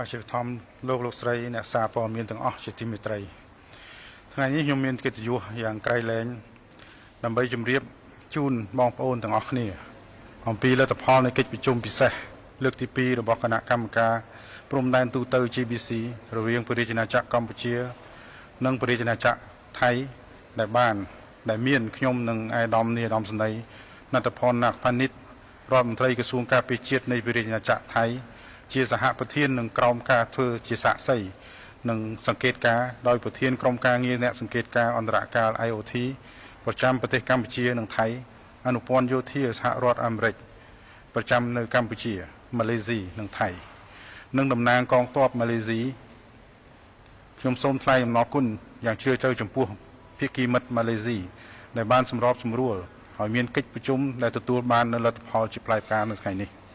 បាទជាបឋមលោកលោកស្រីអ្នកសារព័ត៌មានទាំងអស់ជាទីមេត្រីថ្ងៃនេះខ្ញុំមានកិត្តិយសយ៉ាងក្រៃលែងដើម្បីជម្រាបជូនបងប្អូនទាំងអស់គ្នា អំពីលទ្ធផលនៃកិច្ចប្រជុំពិសេសលើកទី2របស់គណៈកម្មការព្រំដែនទូទៅ GBC រវាងព្រះរាជាណាចក្រកម្ពុជា និងព្រះរាជាណាចក្រថៃដែលបាន ដែលមានខ្ញុំនិងឯកឧត្តមនាយឧត្តមសេនីយ៍ណដ្ឋផនណាក់ផានិតរដ្ឋមន្ត្រីក្រសួងការពារជាតិនៃព្រះរាជាណាចក្រថៃ ជាសហប្រធាននិងក្រោមការធ្វើជាសាក្សីនិងសង្កេតការណ៍ដោយប្រធានក្រុមការងារអ្នកសង្កេតការណ៍អន្តរកាល IOT ប្រចាំប្រទេសកម្ពុជានិងថៃអនុព័ន្ធយោធាសហរដ្ឋអាមេរិកប្រចាំនៅកម្ពុជាម៉ាឡេស៊ីនិងថៃ និងតំណាងកងទ័ពម៉ាឡេស៊ីខ្ញុំសូមថ្លែងអំណរគុណយ៉ាងជ្រាលជ្រៅចំពោះភាគីមិត្តម៉ាឡេស៊ីដែលបានសម្របសម្រួលឲ្យមានកិច្ចប្រជុំដែលទទួលបាននូវលទ្ធផលជាផ្លែផ្កានៅថ្ងៃនេះ។